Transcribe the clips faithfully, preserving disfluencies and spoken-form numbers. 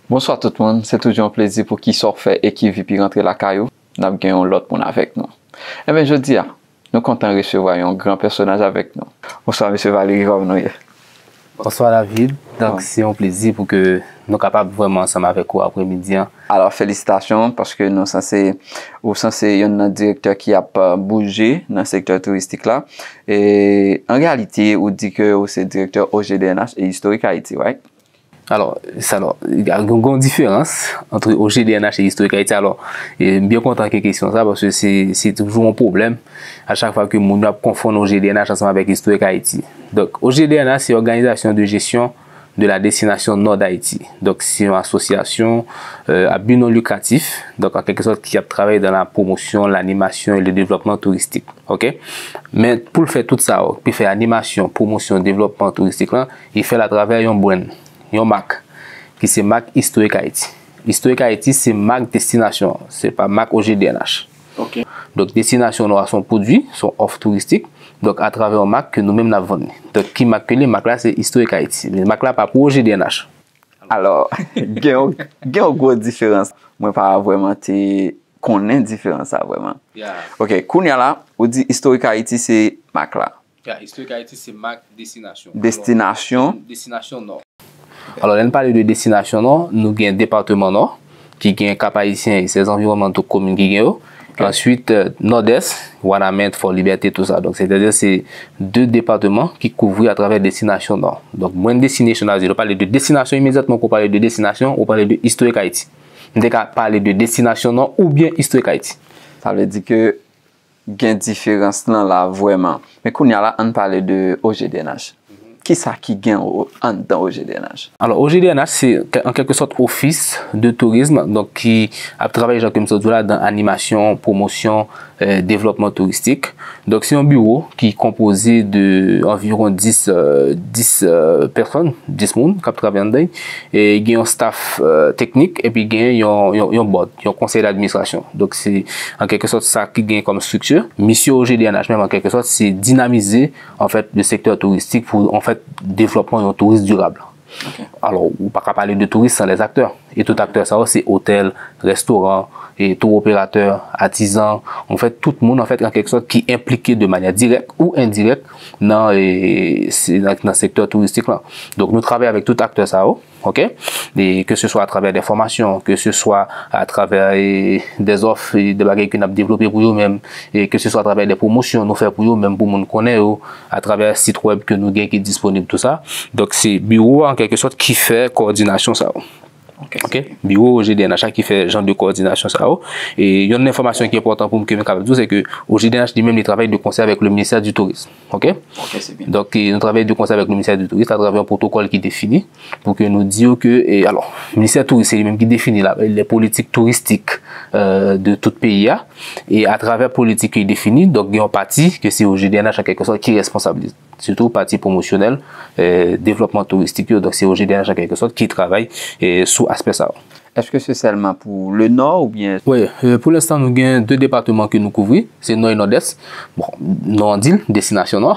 Bonswa tout moun, se toujou yon plezi pou ki sa w fè e ki vi pi rantre lakay ou, n ap gen yon lòt moun avèk nou. Enben, jodi a, nou kontan resevwa yon gran pèsonaj avèk nou. Bonswa, mesye Valery, kòman nou ye? Bonswa, David. Donk, se yon plezi pou ke nou kapab vrèman ansanm avèk ou apremidi an. Alò, felisitasyon, paske nou sanse, ou sanse yonn nan direktè ki ap, euh, bouje nan sektè touristik la. E, an reyalite, ou di ke ou se direktè O G D N H e Historik Ayiti, right? Alò, sa, alò, gen yon diferans ant O G D N H e Historik Ayiti. Alò, e, m byen kontan ke kesyon sa, paske se, se toujou yon pwoblèm a chak fwa ke moun yo ap konfonn O G D N H ansanm avèk Historik Ayiti. Donk, O G D N H se Organisation de Gestion de la Destination Nord d'Haïti. Donk, se yon asosyasyon, euh, à but non lucratif, donk, an kèlke sòt, ki ap travay dans la promotion, l'animation et le développement touristique. Ok? Men, pou l fè tout sa, pou l fè animasyon, pwomosyon, devlòpman touristik la, li fè l atravè yon brand, yon mak, ki se mak Historik Ayiti. Historik Ayiti se mak destinasyon, se pa mak O G D N H. Ok. Donk, destinasyon nou a se yon pwodui, se yon òf touristik, donk, atravè yon mak ke nou menm n ap vann li. Donk, ki mak ke li? Mak la se Historik Ayiti. Men mak la pa pou O G D N H. Alò, gen yon, gen yon gwo diferans. Mwen pa vrèman te konnen diferans sa vrèman. Ok, kounye a la, ou di Historik Ayiti se mak la. Ya, Historik Ayiti se mak destinasyon. Destinasyon. Destinasyon nò. Alò, lè n pale de destinasyon nò, nou gen depatman nò, ki gen Kap Ayisyen e sèz anviwònman, tout komin ki gen yo. Answit, euh, Nòdès, Wanament, Fò Libète, tou sa. Donk, sètadi se de depatman ki kouvri atravè destinasyon nò. Donk, mwen, destinasyon, nou pale de destinasyon imedyatman, pou pale de destinasyon, ou pale de Historik Ayiti. M te ka pale de destinasyon nò oubyen Historik Ayiti. Sa vle di ke gen diferans lan la vrèman. Men kounye a la, ann pale de O G D N H. Kisa ki gen o-, anndan O G D N H? Alò, O G D N H, se kè-, an kèlke sòt ofis de tourism, donk ki ap travay, jan ke m sot di w la, dan animasyon, pwomosyon, eh, devlòpman touristik. Donk, se yon biwo ki konpoze de anviwon dis, eh, dis, eh, pèsòn, dis moun k ap travay anndan. E gen yon staff, eh, teknik, epi gen yon, yon, yon board, yon konsèy d'administrasyon. Donk, se an kèlke sòt sa ki gen kòm estrikti. Misyon O G D N H menm, an kèlke sòt, se dinamize, an fèt, le sektè touristik pou, an fèt, devlòpman yon touris dirab. Ok. Alò, ou pa ka pale de touris san lèzaktè. E tout aktè sa yo, se otèl, restoran, e tour operatè, atizan, an fèt, tout moun, an fèt, an kèlke sòt, ki enplike de manyè dirèk ou endirèk nan, e, se, nan, nan sektè touristik lan. Donk, nou travay avèk tout aktè sa yo. Ok? E ke se swa atravè de fòmasyon, ke se swa atravè, e, de zòf, e de bagay ke n ap devlope pou yo menm, e ke se swa atravè de pwomosyon nou fè pou yo menm, pou moun konnen yo, atravè sit wèb ke nou gen ki disponib, tou sa. Donk, se biwo a, an kèlke sòt, ki fè kowòdinasyon sa yo. Ok, ok? Biwo O G D N H la ki fè jan de kowòdinasyon sa yo. E yonn nan enfòmasyon ki enpòtan pou m, ke m kapab di w, se ke O G D N H li menm, li travay de konsè avèk le ministè du tourisme. Ok? Ok, se byen. Donk, e, nou travay de konsè avèk le ministè du tourisme atravè yon pwotokòl ki defini pou ke nou di yo ke, e, alò, ministè touris, se li menm ki defini la, les politiques touristiques, euh, de tout peyi a. E atravè politik ki defini, donk, gen yon pati ke se O G D N H an kèlke sòt ki responsab li. Sitou pati pwomosyonèl, eh, devlòpman touristik yo. Donk, se O G D N H an kèlke sòt ki travay, eh, sou aspè sa yo. Èske se sèlman pou le Nò oubyen? Wi, eh, pou lenstan, nou gen de depatman ke nou kouvri, se Nò e Nòdès. Bon, non an di l, destinasyon Nò.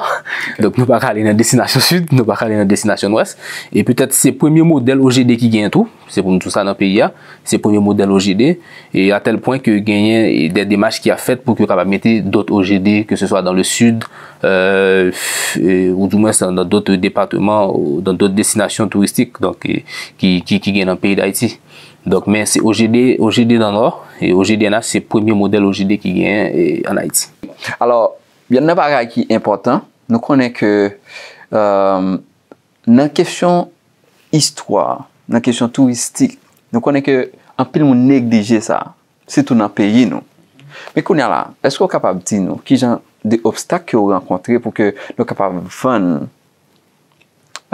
Donk, nou pa ka ale nan destinasyon Sid, nou pa ka ale nan destinasyon Nwès. E petèt se premye modèl O G D ki genyen tou, se pou m di w sa nan peyi a. Se premye modèl O G D, e a tèl pwen ke genyen, e, de demach ki ap fèt pou ke yo kapab mete dòt O G D, ke se swa dans le sud, euh, f-, e, ou di mwens nan, nan dòt depatman, ou dans dòt destinasyon touristik, donk, e, ki, ki, ki gen nan peyi Dayiti. Donk, men se O G D, O G D nan Nò, e O G D N H se premye modèl O G D ki genyen, e, ann Ayiti. Alò, yonn nan bagay ki enpòtan, nou konnen ke, euh, nan kesyon istwa, nan kesyon touristik, nou konnen ke anpil moun neglije sa, sitou nan peyi nou. Men kounye a la, èske w kapab di nou ki jan de obstak ke w rankontre pou ke nou kapab vann,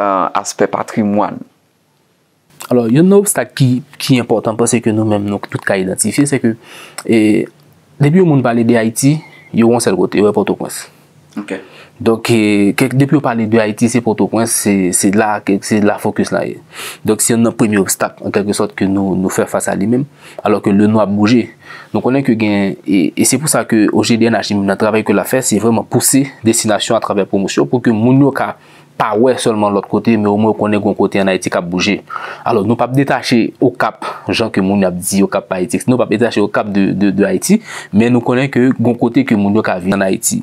euh, aspè patrimwàn? Alò, yonn nan obstak ki, ki enpòtan, m panse ke nou menm, nou tout ka idantifye, se ke, e, depi yon moun pale de Ayiti, yo wè yon sèl kote, yo wè Pòtoprens. Ok. Donk, e, kèk, depi yo pale de Ayiti, se Pòtoprens, se, se la, ke, se la fokis la ye. Donk, se yonn nan premye obstak, an kèlke sòt, ke nou, nou fè fas a li menm, alò ke le nou ap bouje. Nou konnen ke gen, e, e se pou sa ke O G D N H li menm nan travay ke l ap fè, se vrèman pouse destinasyon atravè pwomosyon pou ke moun yo ka pa wè sèlman lòt kote, men omwen yo konnen gon kote ann Ayiti k ap bouje. Alò, nou p ap detache Okap, jan ke moun ap di Okap pa Ayiti, nou p ap detache Okap de, de, de Ayiti, men nou konnen ke gon kote ke moun yo ka viv ann Ayiti.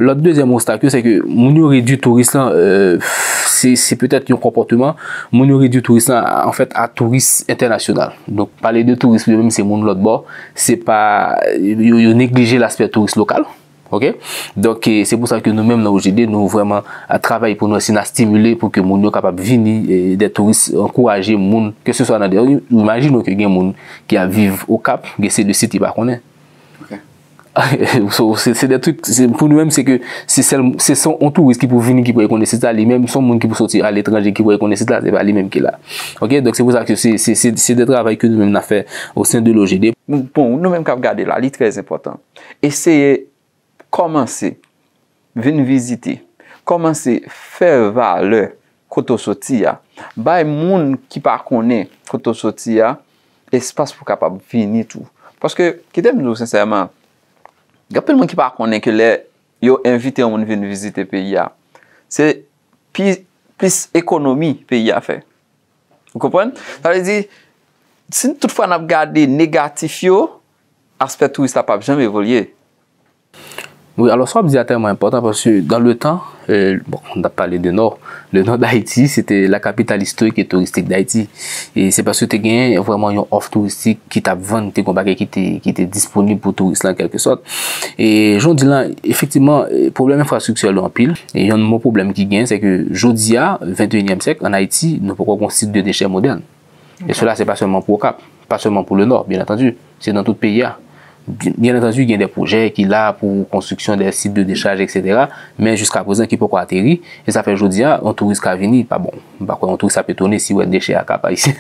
Lòt dezyèm obstak yo, se ke moun yo redui touris lan, euh, se, se petèt yon konpòteman, moun yo redui touris lan, anfèt, a touris entènasyonal. Donk, pale de touris, yo menm se moun lòt bò, se pa, yo, yo neglije laspè touris lokal. Ok? Donk, e, se pou sa ke nou menm nan O G D, nou vrèman ap travay pou nou, si n a stimile pou ke moun yo kapab vini, e, de touris, ankouraje moun, ke se swa nan de, imajine w ke gen moun ki ap viv Okap, gen se de sit li pa konnen. Ok. So, se, se de trik, se, pou nou menm, se ke se sèl, se son, on touris ki pou vini ki pou rekonèt sit la, li menm, son moun ki pou soti aletranje ki pou rekonèt sit la, se pa li menm ki la. Ok? Donk, se pou sa ke se, se, se, se de travay ke nou menm n ap fè o sen de l'O G D. Bon, nou menm k ap gade la, li trè enpòtan. Eseye kòmanse vin vizite, kòmanse fè valè kote w soti a. Bay moun ki pa konnen kote w soti a espas pou kapab vini tou. Paske, kite m di w sensèman, gen anpil moun ki pa konnen ke lè yo envite yon moun vin vizite peyi a, se pi, plis ekonomi peyi a fè. Ou konprann? Sa vle di, si tout fwa n ap gade negatif yo, aspè touris la p ap janm evolye. Wi, alò, sa w ap di a tèlman enpòtan paske dans le temps, euh, bon, n ap pale de Nò. Le Nord d'Haïti, c'était la capitale historique et touristique d'Haïti. E se paske te gen vrèman yon òf touristik ki t ap vann, te gen yon bagay ki te, ki te disponib pou touris lan, an kèlke sòt. E jodi lan, efektivman, e pwoblèm enfrastriktirèl yo anpil. E yon bon pwoblèm ki gen, se ke jodi a, venteyinyèm syèk, ann Ayiti, nou poko gon sit de dechè modèn. E sela, se pa sèlman pou Okap, pa sèlman pou le Nò, byen antandi. Se nan tout peyi a. Byen antandi, gen de pwojè ki la pou konstriksyon de sit de dechaj, et cetera. Men jiska prezan ki poko ateri. E sa fè jodi a, yon touris ka vini, pa bon. M pa kwè yon touris ap etone si wè dechè a Kap Ayisyen.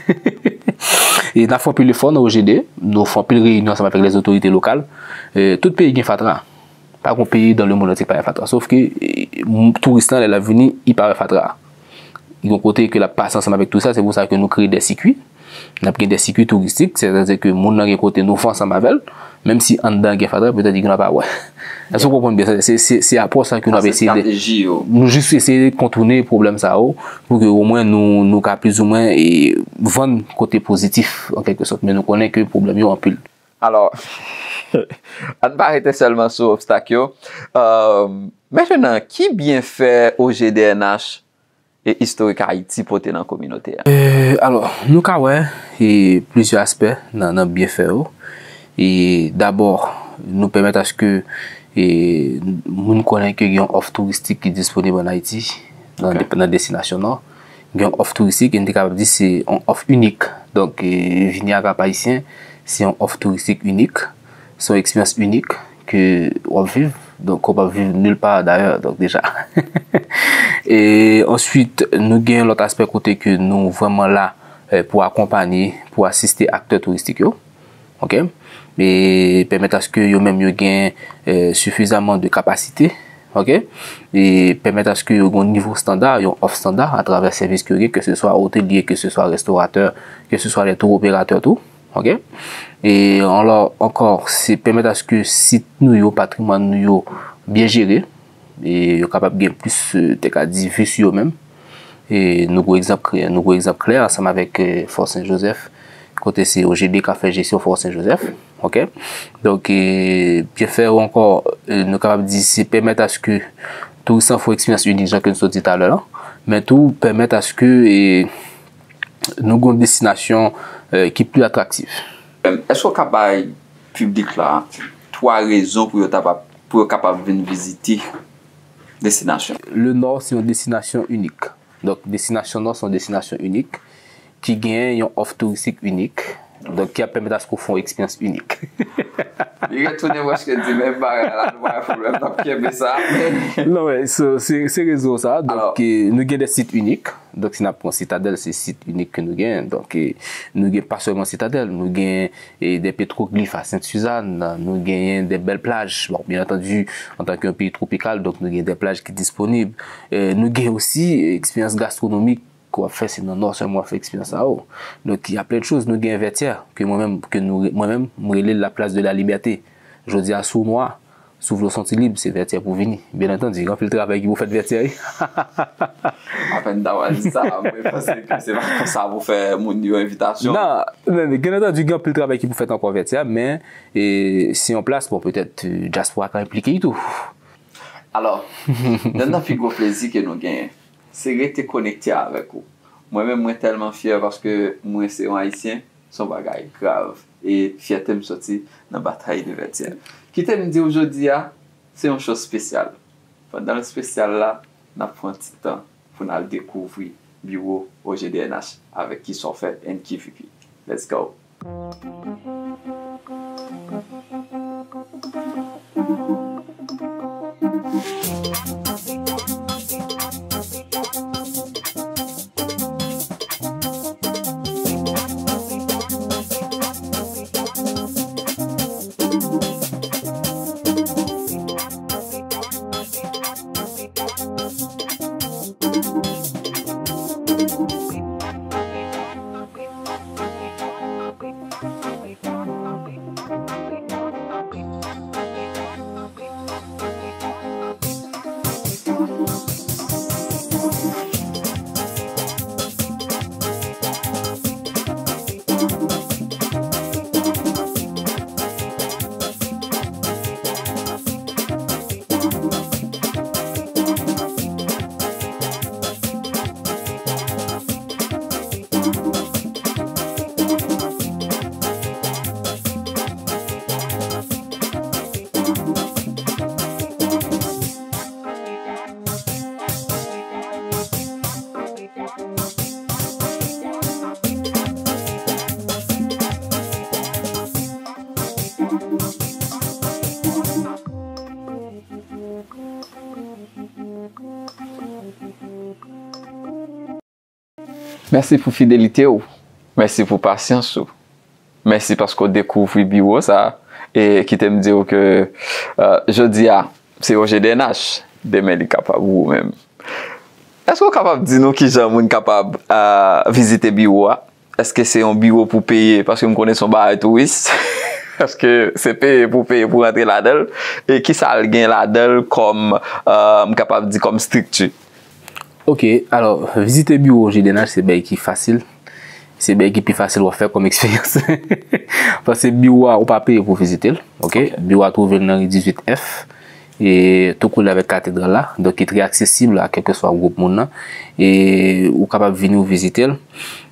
E n ap fè anpil efò nan O G D, nou fè anpil reyinyon ansanm avèk lèzotorite lokal. E, tout peyi gen fatra. Pa gon peyi dans le monde entier ki pa gen fatra. Sof ke, e, m-, touris lan, lè l ap vini, li pa wè fatra a. Gen yon kote ke l ap pase ansanm avèk tout sa, se pou sa ke nou kreye de sikui. N ap gen de sikui touristik, sètadi ke moun nan gen kote nou fè ansanm avè l, menm si anndan gen fatra, petèt li gendwa pa wè. Èske w konprann byen? Se, se, se apwòch sa ke nou ap eseye de, nou jis eseye kontoune pwoblèm sa yo, pou ke omwen nou, nou ka plizoumwen, e, vann kote pozitif, an kèlke sòt, men nou konnen ke pwoblèm yo anpil. Alò, ann pa rete sèlman sou obstak yo. Euh, mentenan, ki byenfè O G D N H e Istorik Ayiti pote nan kominote a? Euh, alò, nou ka wè, e, plizyè aspè nan, nan byenfè yo. E dabò, nou pèmèt aske, e, moun konnen ke gen yon òf touristik ki disponib ann Ayiti, nan, nan destinasyon Nò. Gen yon òf touristik, e n te kapab di se yon òf inik. Donk, e, vini a Kap Ayisyen, se yon òf touristik inik. Se yon eksperyans inik ke w ap viv, donk ke w p ap viv nil pa dayè, donk deja. E answit, nou gen lòt aspè kote ke nou vrèman la, e, pou akonpanye, pou asiste aktè touristik yo. Ok? E pèmèt aske yo menm yo gen, e, sifizaman de kapasite. Ok? E pèmèt aske yo gen yon nivo estanda, yon òf estanda atravè sèvis ke yo gen, ke se swa otelye, ke se swa restoratè, ke se swa lè tour operatè tou. Ok? E alò, ankò, se pèmèt aske sit nou yo, patrimwàn nou yo byen jere. E yo kapab gen plis, e, te ka di, vi sou yo menm. E nou gon egzanp klè, nou gon egzanp klè ansanm avèk, e, Fò Sen Jozèf, kote se O G D k ap fè jesyon Fò Sen Jozèf. Ok? Donk, e, byenfè yo ankò, e, nou kapab di se pèmèt aske touris lan fè yon eksperyans inik, jan ke n sot di talè la, men tou pèmèt aske, e, nou gon destinasyon, e, ki pli atraktif. Èske w ka bay piblik la twa rezon pou yo ta pa, pou yo kapab vin vizite destinasyon? Le Nord se yon destinasyon inik. Donk, destinasyon Nò se yon destinasyon inik ki gen yon òf touristik inik. Donk, ki ap pèmèt aske w fè yon eksperyans inik. Li retounen prèske di menm bagay la, nou pa gen pwoblèm, n ap kenbe sa. Non, men, se, se, se rezon sa. Donk, e, nou gen de sit inik. Donk, si n ap pran Sitadèl, se sit inik ke nou gen. Donk, e, nou gen pa sèlman Sitadèl, nou gen, e, de petwoglif a Sent Sizàn, nou genyen de bèl plaj. Bon, byen antandi, antanke yon peyi twopikal, donk nou gen de plaj ki disponib. E, nou gen osi eksperyans gastwonomik ke w ap fè, se nan Nò sèlman w ap fè eksperyans sa yo. Donk, y a plen de choz. Nou gen Vètyè, ke mwen menm, ke nou, mwen menm, m rele l la place de la liberté. Jodi a, si w nwa, si w vle w santi lib, se Vètyè pou w vini. Byen antandi, gen anpil travay ki pou fèt Vètyè, wi. Fè n ta pral di sa, mwen panse ke se pa konsa pou fè moun yo envitasyon. Non, non, bien entendu, gen anpil travay ki pou fèt ankò Vètyè, men e, se yon plas, bon, petèt, e, dyaspora ka enplike tou. Alò, yonn nan pi gwo plezi ke nou genyen, se rete konekte avèk ou. Mwen menm, mwen tèlman fyè paske mwen se yon Ayisyen, se yon bagay grav. E fyète m soti nan batay de Vètyè. Kite m di w jodi a, se yon cho espesyal. Pandan l espesyal la, n ap pran ti tan pou n al dekouvri biwo O G D N H avèk Ki Sa W Fè and Ki V P. Let's go! Mèsi pou fidelite w. Mèsi pou pasyans ou. Mèsi paske w dekouvri biwo sa a. E kite m di w ke, e, jodi a, se O G D N H. Demen, li kapab ou menm. Èske w kapab di nou kijan moun kapab, e, vizite biwo a? Èske se yon biwo pou peye? Paske m konnen se yon bagay touris. Èske se peye pou peye pou rantre ladan l? E kisa l gen ladan l kòm, e, m kapab di kòm estrikti? Ok, alò, vizite biwo O G D N H se bagay ki fasil. Se bagay ki pi fasil w ap fè kòm eksperyans. Paske biwo a, ou pa peye pou vizite l, ok? Ok. Biwo a twouve l nan ri dizuit F, e tou kole avèk katedral la, donk ki trè aksesib a kèlkeswa gwoup moun nan. E ou kapab vini ou vizite l.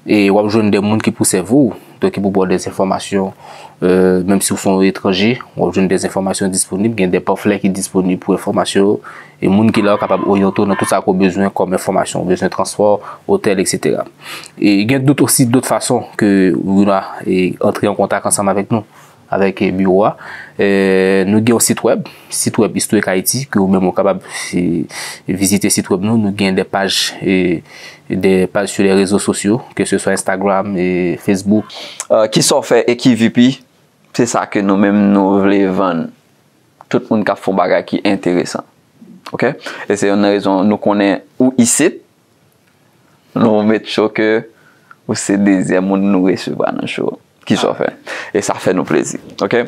E w ap jwenn de moun ki pou sèvi w, donk ki pou ba w de enfòmasyon, e, menm si w se yon etranje, w ap jwenn de enfòmasyon disponib, gen de panflè ki disponib pou enfòmasyon yo, e moun ki la yo kapab oryante w nan tout sa ke w bezwen kòm enfòmasyon, w bezwen transpò, otèl, etsetera. E gen dòt osi, dòt fason ke ou la, e, antre an kontak ansanm avèk nou, avèk, e, biwo a. E, nou gen yon sit wèb, sit wèb Historic Haiti, ke ou menm ou kapab, e, vizite sit wèb nou. Nou gen de paj, e, de paj sur les réseaux sociaux, que ce soit Instagram, e, Facebook. E, Ki Sa W Fè e Ki V P, se sa ke nou menm nou vle vann. Tout moun k ap fè yon bagay ki enteresan. Ok? E se youn nan rezon nou konnen ou isit, nou make sure ke ou se dezyèm moun nou resevwa nan show. Ki sa w fè? E sa fè nou plezi. Ok?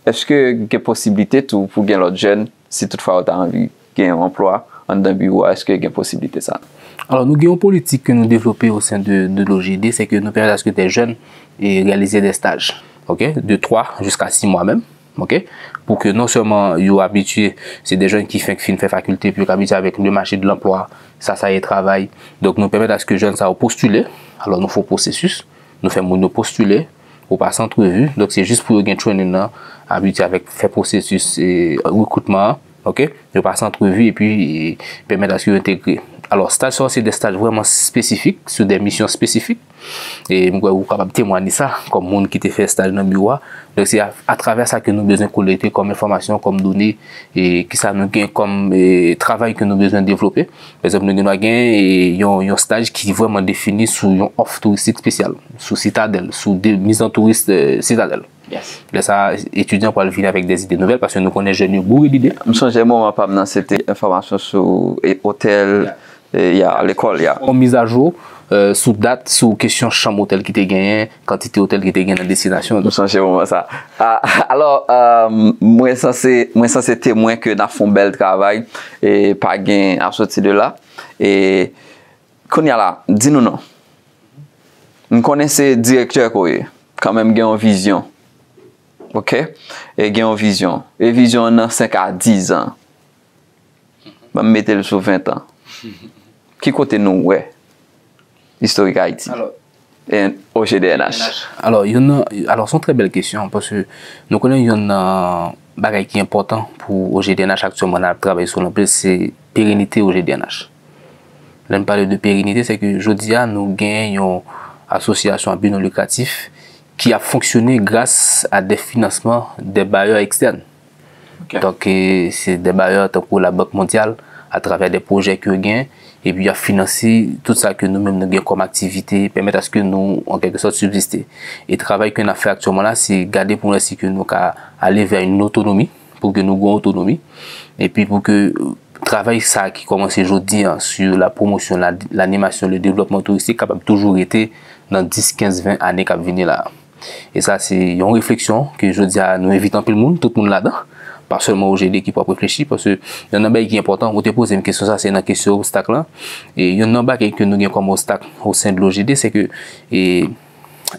Èske gen posiblite tou pou gen lòt jèn, si toutfwa yo ta anvi gen yon anplwa anndan biwo a, èske gen posiblite sa? Alò, nou gen yon politik ke nou devlope au sein de, de l'O G D, se ke nou pèmèt aske de jèn e reyalize de staj, ok, de twa jiska sis mwa menm, ok, pou ke non sèlman yo abitye, se de jèn ki fenk fin fè fakilte, pou yo abitye avèk le marché de l'emploi, sa, sa ye travay. Donk, nou pèmèt aske jèn sa yo postile. Alò, nou fè yon pwosesis, nou fè moun yo postile, ou pase antrevi. Donk, se jis pou yo gen training nan, abitye avèk fè pwosesis, e, rekritman an, ok? Yo pase antrevi epi, e, pèmèt aske yo entegre. Alò, staj sa yo, se de staj vrèman espesifik, sou de misyon espesifik. E m kwè ou kapab temwanye sa, kòm moun ki te fè staj nan biwo a. Donk, se a, atravè sa ke nou bezwen kolekte kòm enfòmasyon, kòm done, e kisa nou gen kòm, e, travay ke nou bezwen devlope. Pa egzanp, nou gen, nou gen, e, yon, yon staj ki vrèman defini sou yon òf touristik espesyal, sou Sitadèl, sou de, mizan touris, e, Sitadèl. Yes. Lè sa, etidyan pral vini avèk de ide nouvèl, paske nou konnen jèn yo boure dide. M sonje moman pa m nan, se te enfòmasyon sou, e, otèl, e, ya, lekòl, ya. On mizajou, e, sou dat, sou kesyon chanm otèl ki te genyen, kantite otèl ki te genyen nan destinasyon. M sonje moman sa. A, alò, e, mwen sanse, mwen sanse temwen ke n ap fè yon bèl travay, e pa gen ap soti de la. E Kounye a la, di nou non. M konnen se direktè ke w ye. Kanmenm gen yon vizyon. Oke? E gen yon vizyon. E vizyon an nan senk a diz an. Ban m mete l sou ven an. Ki kote nou wè istorik Ayiti? E O G D N H. Alò, youn nan, alò, se yon trè bèl kesyon, paske nou konnen youn nan bagay ki enpòtan pou O G D N H aktyèlman, n ap travay sou l anpil, se perenite O G D N H. Lè n pale de perenite, se ke jodi a, nou gen yon asosyasyon a bi non likratif ki ap fonksyone gras a de finansman de bayè ekstèn. Donk, se de bayè tankou Labank Mondyal, atravè de pwojè ke yo gen, epi y ap finanse tout sa ke nou menm nou gen kòm aktivite, pèmèt aske nou, an kèlkesòt, sibziste. E travay ke n ap fè aktyèlman la, se gade pou nou si ke nou ka ale vè yon otonomi, pou ke nou gen otonomi, epi pou ke travay sa ki kòmanse jodi a, sur la promotion, la, l'animation, le développement touristique, kapab toujou rete nan dis, kenz, ven ane k ap vini la. E sa se yon refleksyon ke jodi a nou envite anpil moun, tout moun ladan, pa sèlman O G D ki pwòp reflechi, paske youn nan bagay ki enpòtan, ou te poze m kesyon sa, se nan kesyon obstak lan. E youn nan bagay ke nou gen kòm obstak o sen de l'O G D, se ke, e,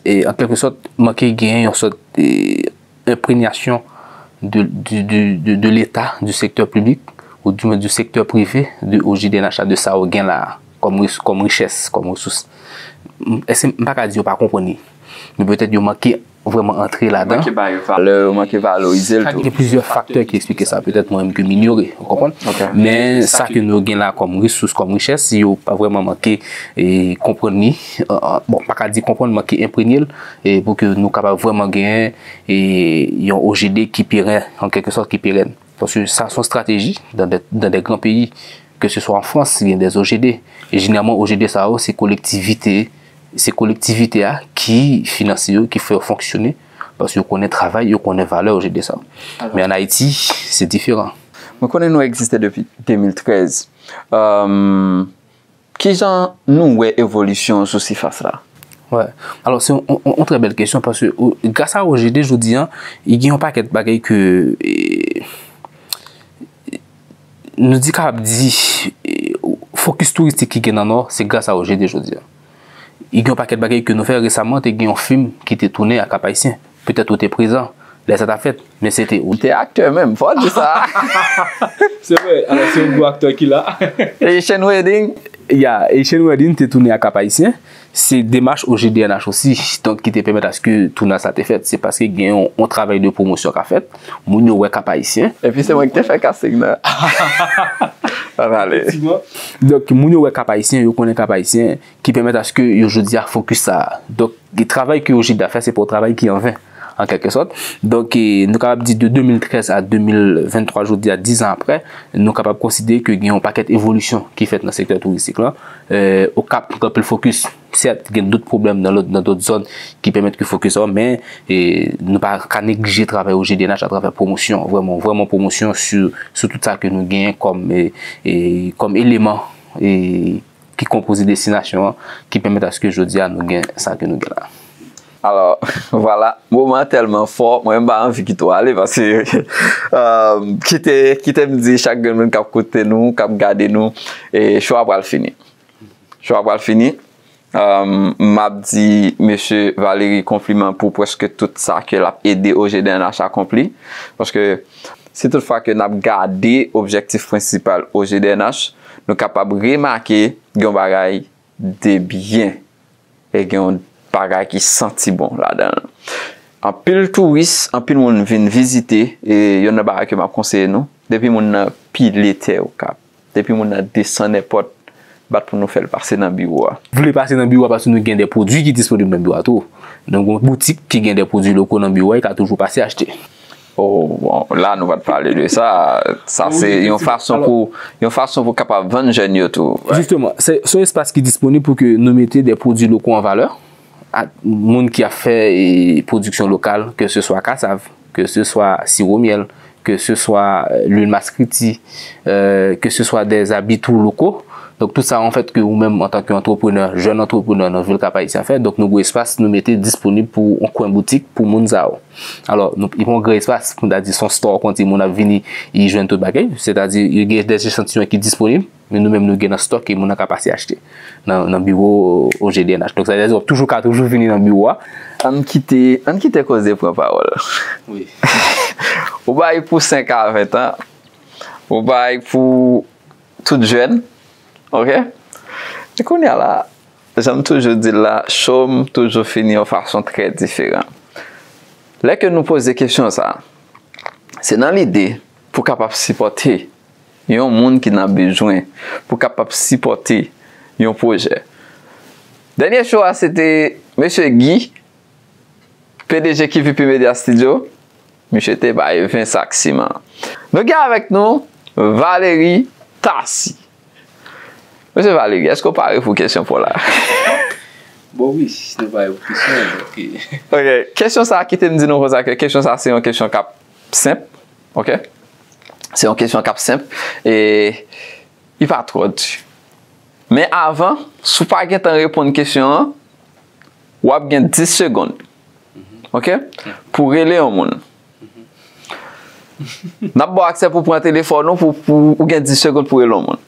e, an kèlkesòt, manke gen yon sòt, e, enprenyasyon de, de, de, de, de Leta, du secteur public, ou du moins du secteur privé, de O G D N H la, de sa yo gen la a, kòm, res- kòm richès, kòm resous. M- Èske m pa ka di yo pa konprann li? Men petèt yo manke vrèman antre ladan. Manke ba yo valè, yo manke valorize l tou. Gen plizyè faktè ki eksplike sa. Petèt mwen menm ke m inyore, ou konprann? Men sa ke nou gen la kòm resous, kòm richès, si yo pa vrèman manke e, konprann li, e, e, bon, pa ka di konprann, manke enprenye l, e pou ke nou kapab vrèman genyen e, yon O G D ki peren, an kèlkesòt ki perèn. Paske sa se yon estrateji dans des, dans des grands pays, que ce soit en France, gen des O G D. E jeneralman, O G D sa yo, se kolektivite, se kolektivite a ki finanse yo, ki fè yo fonksyone, paske yo konnen travay, yo konnen valè O G D sa yo. Men an Ayiti, se diferan. Mwen konnen nou egziste depi de mil trèz. Kijan nou wè evolisyon an sou sifas la? Wè. Alò, se yon, yon, yon trè bèl kesyon, paske o- gras a O G D jodi a, li gen yon pakèt bagay ke e, nou di kapab di e, fokis touristik ki gen nan Nò, se gras a O G D jodi a. Li gen yon pakèt bagay ke nou fè resaman, te gen yon fim ki te tounen a Kap Ayisyen. Petèt ou te prezan lè sa t ap fèt, men se te ou. M te aktè menm, fò w di sa. Se vre, alò se yon gwo aktè ki la. Haitian Wedding. Ya, Haitian Wedding te tounen a Kap Ayisyen. Se demach O G D N H osi, donk ki te pèmèt aske tounaj sa te fèt. Se paske gen yon, yon travay de pwomosyon k ap fèt. Moun yo wè Kap Ayisyen. Epi se mwen ki te fè casting nan. Ann ale. Donk, moun yo wè Kap Ayisyen, yo konnen Kap Ayisyen, ki pèmèt aske yo jodi a fokis sa a. Donk, travay ke O G D ap fè, se pa yon travay ki anven, an kèlkesòt. Donk, e, nou kapab di de de mil trèz a de mil venntwa, jodi a, diz an apre, nou kapab konsidere ke gen yon pakèt evolisyon ki fèt nan sektè touristik lan. E, Okap, gen anpil fokis. Sèt, gen dòt pwoblèm nan lòt, nan dòt zòn ki pèmèt ke fokis sa, men e, nou pa ka neglije travay O G D N H atravè pwomosyon, vrèman, vrèman pwomosyon sou, sou tout sa ke nou genyen kòm, e, e, kòm eleman e, ki konpoze destinasyon an, ki pèmèt aske jodi a nou gen sa ke nou gen la. Alò, vwala, moman an tèlman fò, mwen menm m pa anvi kite w ale, paske e, kite, kite m di chak grenn moun k ap koute nou, k ap gade nou, e, show a pral fini. Show a pral fini. M ap di mesye Valery konpliman pou prèske tout sa ke l ap ede O G D N H akonpli. Paske si tout fwa ke n ap gade objektif prensipal O G D N H, nou kapab remake gen yon bagay de byen e gen yon bagay ki santi bon ladan l. Anpil touris, anpil moun vin vizite, e yonn nan bagay ke m ap konseye nou, depi moun nan pile tè Okap, depi moun nan desann èpòt, bat pou nou fè l pase nan biwo a. Vle pase nan biwo a paske nou gen de pwodui ki disponib nan biwo a tou. Nou gen yon boutik ki gen de pwodui loko nan biwo a, li ka toujou pase achte. Oh, bon, la nou pa t pale de sa. Sa se yon fason pou, yon fason pou kapab vann jèn yo tou. Jisteman, se se yon espas ki disponib pou ke nou mete de pwodui loko an valè. A, moun ki ap fè e, pwodiksyon lokal, ke se swa kasav, ke se swa siwo myèl, ke se swa e, lwil maskriti, e, ke se swa de zabitou loko, Donk, tout sa an fèt ke ou menm, antanke antreprenè, jèn antreprenè nan vil Kap Ayisyen, ap fè. Donk, nou gen espas, nou mete disponib pou yon kwen boutik pou moun sa yo. Alò, nou, li pa yon gran espas, pou n ta di se yon store, kote moun ap vini, li jwenn tout bagay. Sètadi, yo gen des echantiyon ki disponib, men nou menm, nou gen nan stock e moun nan ka pase achte nan, nan biwo O G D N H. Donk, sa vle di, w ap toujou ka toujou vini nan biwo a. Ann kite, ann kite koze pran pawòl. Wi. Ou bay pou senk a ven an, ou bay pou tout jèn, ok? E kounye a la, jan m toujou di l la, show m toujou fini yon fason trè diferan. Lè ke nou poze kesyon sa, se nan lide pou kapab sipòte yon moun ki nan bezwen, pou kapab sipòte yon pwojè. Dènye show a, se te Mesye Guy, P D G Q V P Media Studio, misye te bay ven sak siman. Nou gen avèk nou Valery Tassy. Mesye Valery, èske w pare pou kesyon pou la? Bon, wi, si nou pare pou kesyon, donk, eh. Ok, kesyon sa, kite m di nou konsa ke kesyon sa se yon kesyon k ap senp, ok? Se yon kesyon k ap senp, e li pa twò di. Men avan, si w pa gentan reponn kesyon an, w ap gen dis segonn. Ok? Pou rele yon moun. N ap ba w aksè pou pran telefòn ou, pou, pou ou gen dis segonn pou rele yon moun.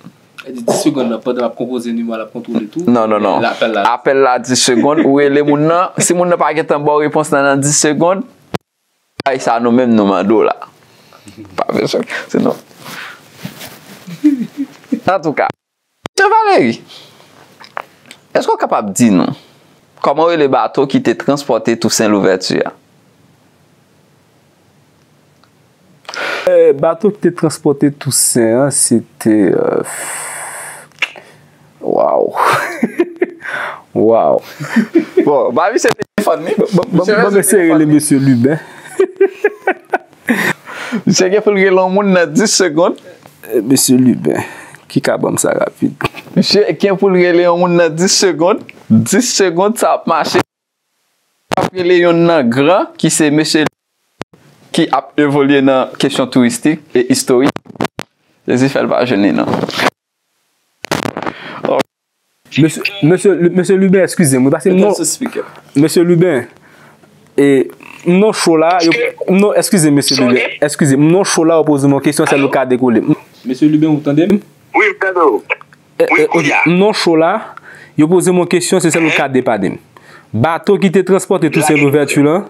Sa di dis segonn nan, pandan l ap konpoze nimewo a, l ap kontwole tou? Non, non, non. Apèl la. Apèl la dis segonn, ou rele moun nan. Si moun nan pa gentan ba w repons lan nan dis segonn, bagay sa nou menm nou mande w la. Pa bezwen, se non. Antouka, Mesye Valery, èske w kapab di nou kòman w rele bato ki te transpòte Tousen Louvèti a? Eh, bato ki te transpòte Tousen an, se te, eh, waw. Waw. Bon, ba misye telefòn li. Bon, bon, bon, misye bon, rele mesye telefòn li. Mesye Lubin. Misye gen pou l rele yon moun nan dis segonn. Eh, mesye Lubin, ki ka ban m sa rapid? Misye gen pou l rele yon moun nan dis segonn. Dis segonn, sa ap mache. Ap rele yonn nan gran, ki se mesye ki ap evolye nan kesyon touristik e istorik. Jezi fè l pa jwenn li, non. Mesye, mesye, mesye Lubin, eskize m, wi, paske m non, mesye Lubin, e, m nan show la, yo, m nan, eskize, mesye Lubin, eskize, m nan show la, yo poze m yon kesyon, sèl ou ka dekole. Mesye Lubin, ou tande m? Wi, m tande w. E, wi, e, kounye a. M nan show la, yo poze m yon kesyon, se sèl ou ka depane m. Bato ki te transpòte Tousen Louvèti lan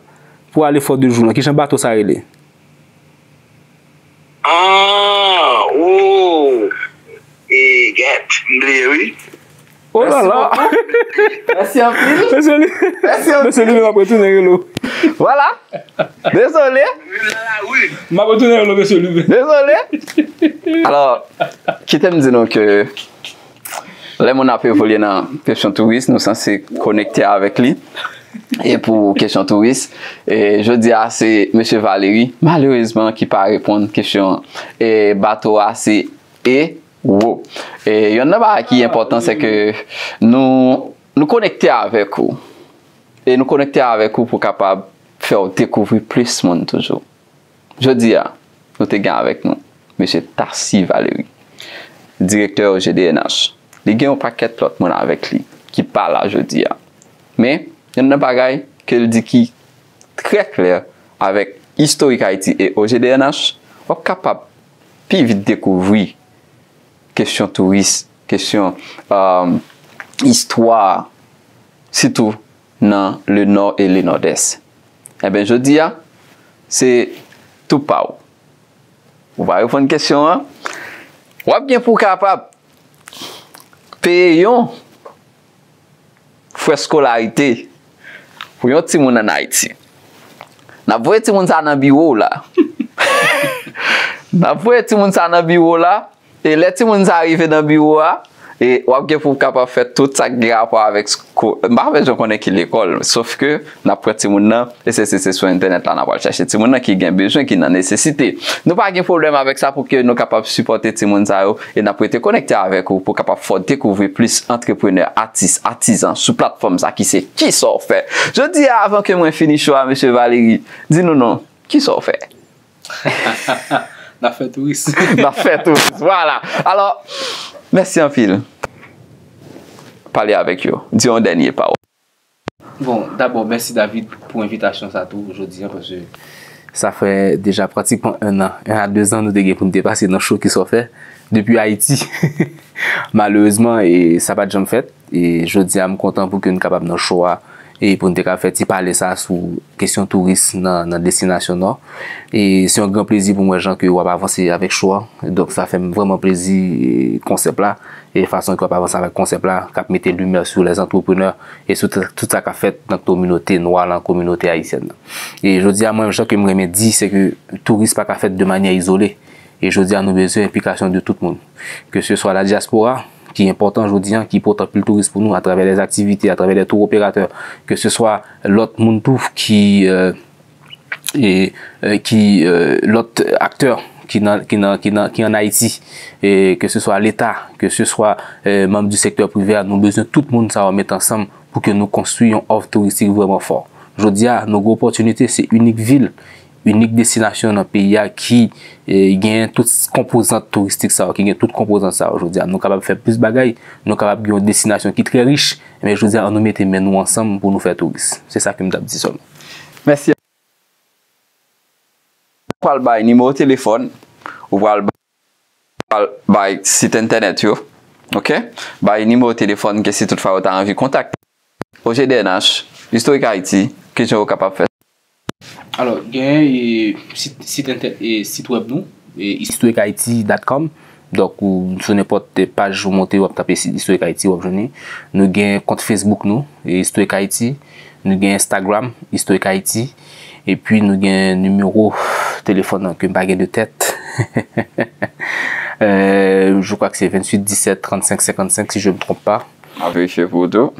pou ale Fò de Jou lan, kijan bato sa rele? Ah, oh. E gèt, m bliye, wi. Oh la la. Mèsi anpil. Mesye Lu-, mesye Lubin, m ap retounen rele w. Vwala. Dezole. M ap retounen rele w, mesye Lubin. Dezole. Alò, kite m di nou ke lè moun ap evolye nan kesyon touris, nou sanse konekte avèk li. E pou kesyon touris, e jodi a se mesye Valery, malerezman, ki pa reponn kesyon an. E bato a se E, wo. E yonn nan bagay ki enpòtan, se ke nou, nou konekte avèk ou. E nou konekte avèk ou pou kapab fè w dekouvri plis moun toujou. Jodi a, nou te gen avèk nou mesye Tassy Valery, direktè O G D N H. Li gen yon pakèt lòt moun avèk li ki pa la jodi a. Men, yonn nan bagay ke l di ki trè klè avèk Istorik Ayiti e O G D N H, w ap kapab pi vit dekouvri kesyon touris, kesyon, um, istwa, sitou nan le Nord et le Nord-Est. Enben, jodi a, se tou pa w. Ou va reponn kesyon an. W ap gen pou w kapab peye yon frè skolarite pou yon timoun ann Ayiti. N ap voye timoun sa nan biwo w la. N ap voye timoun sa nan biwo w la. E lè timoun sa rive nan biwo a, e w ap gen pou w kapab fè tout sa k gen rapò avèk sko-, m pa bezwen konnen ki lekòl, sof ke n ap pran timoun nan, e se, se, se sou entènèt la n ap al chèche timoun nan ki gen bezwen, ki nan nesesite. Nou pa gen pwoblèm avèk sa pou ke nou kapab sipòte timoun sa yo, e n ap rete konekte avèk ou pou kapab fè w dekouvri plis antreprenè, atis, atizan sou platfòm sa ki se Kisa w fè. Jodi a, avan ke mwen fini show a, mesye Valery, di nou non, kisa w fè? N ap fè touris. N ap fè touris, vwala. Alò, mèsi anpil. pale avèk yo. Di yon dènye pawòl. Bon, dabò, mèsi David pou envitasyon sa tou jodi an, paske sa fè deja pratikman en an, en a de zan nou te gen pou n te pase nan show ki sa w fè depi Ayiti. Malerezman, e, sa pa t janm fèt. E jodi a, m kontan pou ke n kapab nan show a e pou n te ka fè ti pale sa sou kesyon touris nan, nan destinasyon Nò. E se yon gran plezi pou m wè jan ke w ap avanse avèk show a. Donk, sa fè m vrèman plezi, e, konsèp la. E fason ke w ap avanse avèk konsèp la, k ap mete limyè sou lèzantreprenè e sou tout, tout sa k ap fèt nan kominote nwa lan, kominote ayisyèn nan. E jodi a, mwen, jan ke m renmen di, se ke touris pa ka fèt de manyè izole. E jodi a, nou bezwen enplikasyon de tout moun. Ke se swa la dyaspora, ki enpòtan jodi a, ki pote anpil touris pou nou atravè dè aktivite, atravè dè tour operatè, ke se swa lòt moun tou ki, e, e, e, ki, e, lòt aktè ki nan, ki nan, ki nan, ki ann Ayiti, e, ke se swa Leta, ke se swa, e, manm di sektè prive a, nou bezwen tout moun sa yo met ansanm pou ke nou konstwi yon òf touristik vrèman fò. Jodi a, nou gen opòtinite, se inik vil, inik destinasyon nan peyi a ki, e, gen tout konpozant touristik sa yo, ki gen tout konpozant sa yo. Jodi a, nou kapab fè plis bagay, nou kapab gen yon destinasyon ki trè rich, men jodi a, ann nou mete men nou ansanm pou nou fè touris. Se sa ke m t ap di sèlman. Mèsi. Ou pral bay nimewo telefòn, ou pral bay, pral bay sit entènèt yo, oke? Bay nimewo telefòn ke si toutfwa ou ta anvi kontakte. O G D N H, Historic Haiti, kijan ou kapab fè sa? Alò, gen, e, sit, sit entè, e, sit wèb nou, e, historic haiti dot com. Donk, ou sou nenpòt paj ou monte, w ap tape sit Historic Haiti, w ap jwenn li. Nou gen kont Facebook nou, e, Historic Haiti. Nou gen Instagram, Historic Haiti. Epi nou gen nimewo telefòn nan ke m pa gen de tèt. Euh, je crois que c'est vingt-huit dix-sept trente-cinq cinquante-cinq, si je me trompe pas. M ap verifye pou ou tou.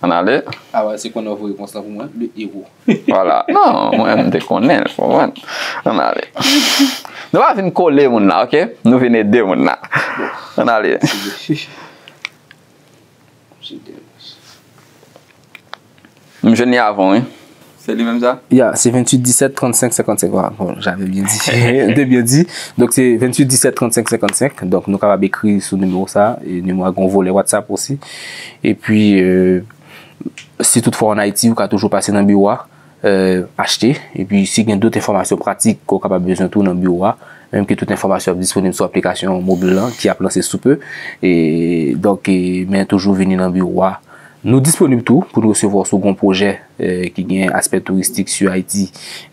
Ann ale. Ah ouais, se konnen w voye repons lan pou mwen, le héros. Vwala. Non, mwen, m te konnen l, konprann. Ann ale. Nou pa vin kole moun la, oke? Nou vin ede moun la. Ann ale. M jwenn li avan, wi. Se li menm sa? Ya, se vingt-huit dix-sept trente-cinq cinquante-cinq. Voilà, bon, j'avais bien dit. Te byen di. Donk, se vingt-huit dix-sept trente-cinq cinquante-cinq. Donk, nou kapab ekri sou nimewo sa. E nimewo a gen yon volè WhatsApp osi. Epi, euh, si toutfwa w ann Ayiti, ou ka toujou pase nan biwo a, euh, achte. Epi, si gen dòt enfòmasyon pratik ke w kapab bezwen tou nan biwo a, menm ke tout enfòmasyon ap disponib sou aplikasyon mobil lan ki ap lanse sou pe. E, donk, e, men toujou vini nan biwo a. Nou disponib tou pou n resevwa w si w gen yon pwojè, eh, ki gen aspè touristik sou Ayiti.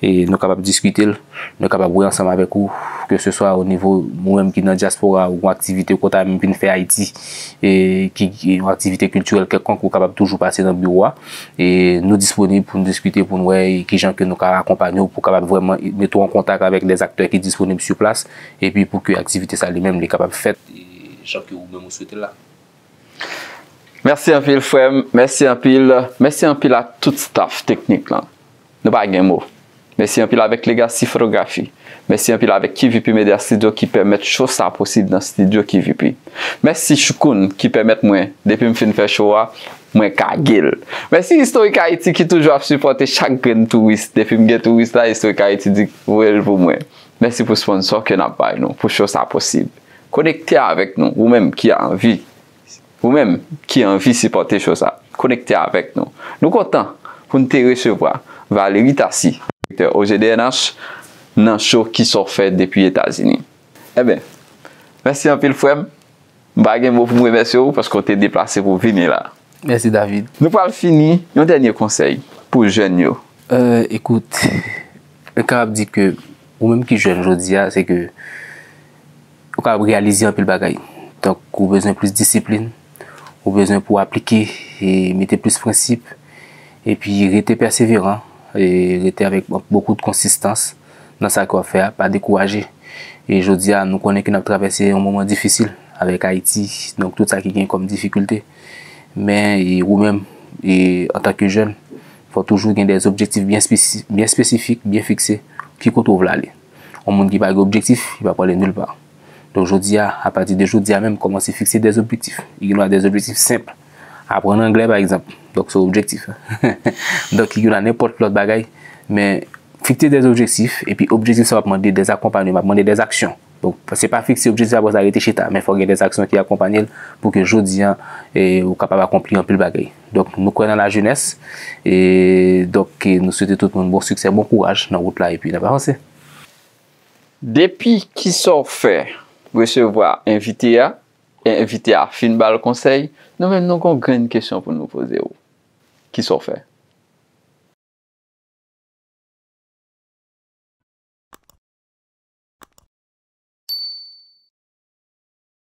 E nou kapab diskite l, nou kapab wè ansanm avèk ou, ke se swa o nivo ou menm ki nan dyaspora, ou gen aktivite ou konn ta renmen vin fè Ayiti, e ki, ki yon aktivite kiltirèl kèlkonk, ou kapab toujou pase nan biwo a. E nou disponib pou n diskite, pou n wè kijan ke nou ka akonpanye w, pou w kapab vrèman mete w an kontak avèk dè aktè ki disponib sou plas, epi pou ke aktivite sa li menm li kapab fèt, e jan ke ou menm ou swete l la. Mèsi anpil, frè m. Mèsi anpil. Mèsi anpil a tout staff teknik lan. Nou pa gen mo. Mèsi anpil avèk Legacy Photography. Mèsi anpil avèk K V P Media Studio ki pèmèt show sa posib nan studio K V P. Mèsi Choukoun ki pèmèt mwen, depi m fin fè show a, mwen kage l. Mèsi Historic Haiti ki toujou ap sipòte chak grenn touris. Depi m gen touris la, Historic Haiti di voye l pou mwen. Mèsi pou sponsò ke n ap bay nou, pou show sa posib. Konekte avèk nou, ou menm ki anvi Ou menm ki anvi sipòte show sa, konekte avèk nou. Nou kontan pou n te resevwa Valérie Tassy, direktè O G D N H, nan show ki sa w fè depi Etazini. Enben, mèsi anpil, frè m. M pa gen mo pou m remèsye w paske w te deplase pou w vini la. Mèsi, David. Nou pral fini, yon dènye konsèy pou jèn yo. Euh, ekout, mwen kapab di ke ou menm ki jèn jodi a, se ke ou kapab reyalize anpil bagay. Donk, ou bezwen plis disiplin, ou bezwen pou w aplike e mete plis prensip, epi rete pèseveran, e rete avèk bokou de konsistans nan sa ke w ap fè a, pa dekouraje. E jodi a, nou konnen ke n ap travèse yon moman difisil avèk Ayiti, donk tout sa ki gen kòm difikilte. Men, e ou menm, e antanke jèn, fò toujou gen dè objektif byen espesi-, byen espesifik, byen fikse, ki kote w vle ale. Yon moun ki pa gen objektif, li p ap prale nil pa. Donk, jodi a, apati de jodi a menm, kòmanse fikse dè objektif. Li gen dwa dè objektif senp. Aprann anglè, pa egzanp. Donk, se yon objektif. Donk, li gen dwa nenpòt lòt bagay. Men, fikse dè objektif, epi objektif sa w ap mande dè akonpayman, ap mande dè aksyon. Donk, se pa fikse objektif la, apre sa rete chita, men fò gen dèzaksyon ki akonpanye l pou ke jodi a, e, ou kapab akonpli anpil bagay. Donk, nou kwè nan lajenès, e, donk, e, nou swete tout moun bon siksè, bon kouraj nan wout la, epi n ap avanse. Depi ki sa w fè resevwa envite a, e envite a fin ba l konsèy, nou menm nou gon grenn kesyon pou nou poze w. Ki sa w fè?